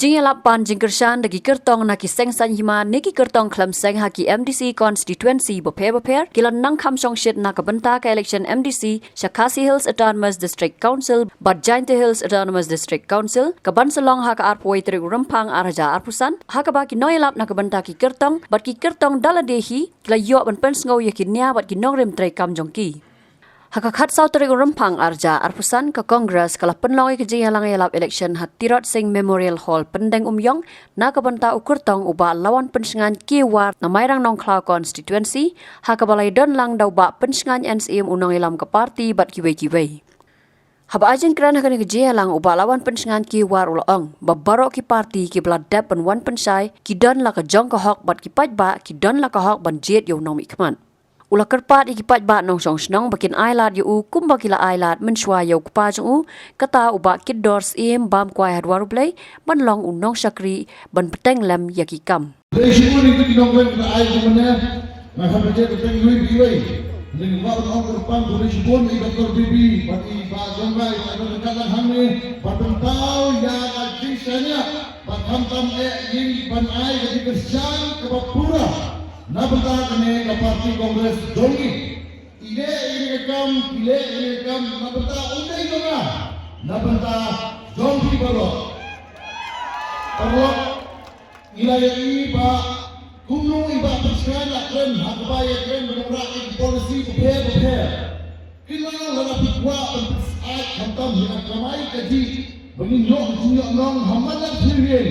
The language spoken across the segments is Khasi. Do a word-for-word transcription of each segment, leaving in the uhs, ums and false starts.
Jingïalap ban jingkyrshan da ki kyrtong na ki seng saiñ hima ne ki kyrtong khlem seng ha ki M D C constituency bapher bapher ki la nang kham shongshit na ka bynta ka election M D C sha Khasi Hills Autonomous District Council bad Jaintia Hills Autonomous District Council, ka ban sa long ha ka arphew tarik Rymphang ar hajar arphew san, ha kaba ki nongïalap na ka bynta ki kyrtong bad ki kyrtong da lade hi ki la ïoh ban pynsngew ïa ki nia bad ki nongrim treikam jong ki. Ha ka khatsaw tarik Rymphang ar hajar arphew san, ka Congress ka la pynlong ïa ka jingïalang ïalap election ha Tirot Sing Memorial Hall, Pyndengumiong, na ka bynta u kyrtong u Bah Lawan Pynshngaiñ K War na Mairang Nongkhlaw constituency, ha kaba la ïadon lang da u Bah Pynshngaiñ N Syiem, u nongïalam ka party bad kiwei kiwei. Haba ai jingkren ha kane ka jingïalang, u Bah Lawan Pynshngaiñ K War u la ong ba baroh ki party kiba la dep ban wan pynshai ki don la ka jong ka hok bad ki paidbah ki don la ka hok ban jied ïa u nongmihkhmat. U la kyrpad ïa ki paidbah nongshong shnong ba kin ailad ïa u kumba ki la ailad mynshuwa ïa u kpa jong u, kata u Bah Kitdor Syiem, bam kwai ha dwar U Blei, ban long u nongshakri ban bteng lem ïa ki kam. Dei shibun ïa ki nongwei ba ai kumne, nga hap ban jia bteng iwei pa iwei. Ning ba ong kyrpang, dei shibun ïa Doctor B B bad i Bah Jongrai ba don ka lang hangne ban pynpaw ïa ka jingshaniah ba khamtam eh ngin ban ai ka jingkyrshan kaba pura na bynta kane ka party Congress jong ngi. I leh ïa kane ka kam, i leh ïa kane ka kam na bynta um dei jong nga, na bynta jong phi baroh. Paralok, ngi la ïohi ba kumno i Bah Pynshngaiñ la kren ha kaba ïakren ban wanrah ïa ki policy bapher bapher. Kynmaw, lada phi kwah ban pynsaid khamtam ïa ka kamai kajih ba ngin ïoh ka jingïohnong ha madan thylliej,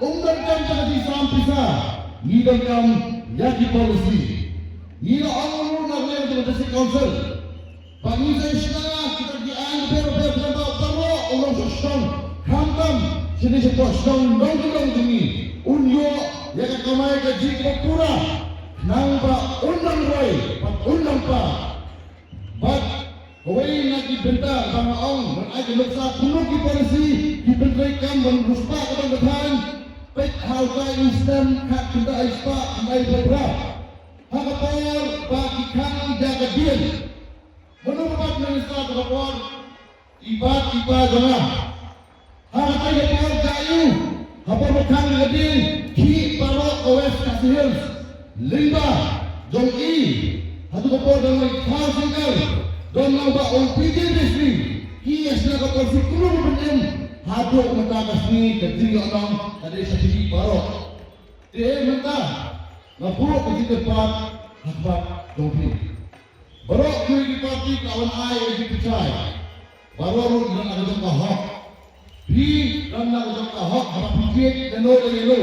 ym donkam tang ka jingsam pisa, ngi donkam ïa ki policy. Ngi la ong ruh na ka liang jong ka District Council ba ngi sa shna kita ki aiñ bapher bapher, khamtam baroh u nongshong shnong, khamtam shane shapoh shnong nongkyndong jong ngi, un ïoh ïa ka kamai kajih kaba pura, khnang ba un nang roi bad un nang pah. Bad kawei na ki bynta ba nga ong ban ai ka nuksa kumno ki policy, ki pyntreikam ban riewspah ka dong ka thaiñ. Peit ha utai u stem khatkhyndai spah khyndai phew phra. Ha ka por ba ki khang ïa ka dien, mano ba bat minister ha ka por? I Bah, i Bah jong nga. Ha kata ka por jong u, ha por ba khang ka dien, khih baroh ka West Khasi Hills. Lyngba jong i, hato ka por jong i Khaw Singkar, don nang ba ong P J D C, ki ïa shna ka por, shi kumno ban im, haduh mynta ka sngi ka jingïohnong ka dei sha phi baroh. Te mynta nga buh ka jingkyrpad ha khmat jong phi. Baroh kiwei ki party ki la wan ai ïa ki pynshai. Baroh ruh ki don la ka jong ka hok. Phi don la ka jong ka hok haba phi jied ïano ïano.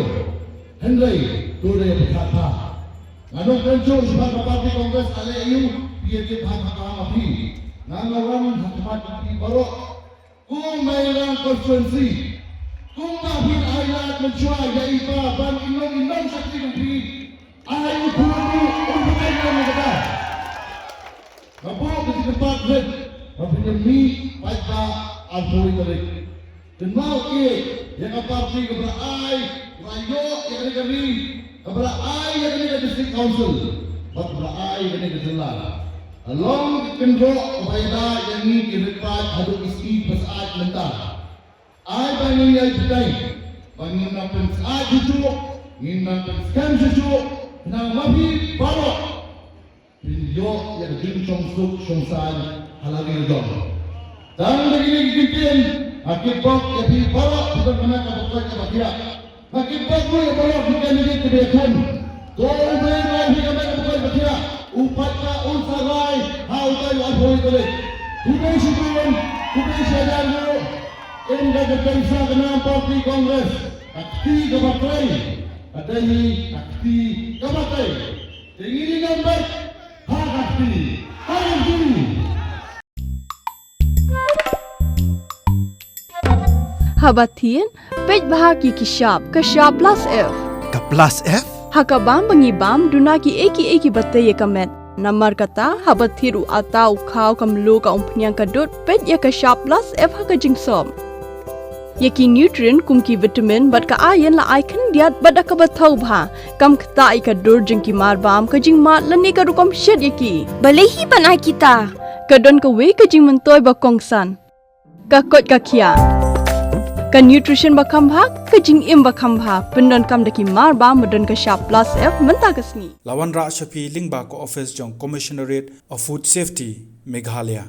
Hynrei to dei pyrkhat bha. Nga nongkren shuh shaphang ka party Congress, ale ïa u, phi ïa jied bha ha ka ma phi. Nga nga wan ha khmat jong phi baroh. Kum Mairang constituency, kumba phi ailad mynshuwa ïa i Bah ban i nong i nongshakri jong phi, ai u khun ruh un pynlong ïa kata. Nga buh ka jingkyrpad rit ba phin ïa mih paidbah arphew tarik. Kynmaw ïa ka party kaba la ai, kaba la ïoh ïa kane ka ri, kaba la ai ïa kane ka District Council bad kaba la ai ïa kane ka jylla. Ka long ka kynroh kaba ïada ïa ngi ki riewpaid haduh ki sngi ba syaid mynta. Ai ba ngin ïai bteng, ba ngin nang pynsyaid shuh shuh, ngin nang pynskhem shuh shuh, khnang ma phi baroh phin ïoh ïa ka jingshong suk shong saiñ ha la ki la jong. Tang da kine ki kyntien, nga kitbok ïa phi baroh, phi don kane ka bakla ka bakla. Nga kitbok ruh ïa baroh ki candidate kiba ïakhun. To U Blei un ai phi ka met ka bakla ka bakla. U paidbah un sa rai ha utai u arphew tarik. Khublei shibun, khublei shihajar nguh. Ynda ka kyrteng sah ka nam party Congress, ka kti kaba trei, ka dei hi ka kti kaba trei. Te ngin ïa ngam beit ha ka kti, ha ka kti. Haba thied, peit bha ki ki shap, ka shap plus F. Ka plus F? Ha ka bam ba ngi bam, duna kiei kiei kiba tei ïa ka met. Namar kata, haba thied u atta u khaw ka mluh ka umphniang ka dud, peit ïa ka shap plus F ha ka jingsop. Ïa ki nutrient kum ki vitamin bad ka iron la ai khyndiat bad da kaba thaw bha. Kam ktah ïa ka dur jong ki mar bam, ka jingmad lane ka rukom shet ïa ki. Balei hi ban ai kita? Ka don kawei ka jingmyntoi ba kongsan. Ka koit ka khiah. Ka nutrition ba kham bha, ka jingim ba kham bha, pyndonkam da ki mar ba, ba don ka shap plus F mynta ka sngi. La wanrah sha phi lyngba ka office jong Commissionerate of Food Safety, Meghalaya.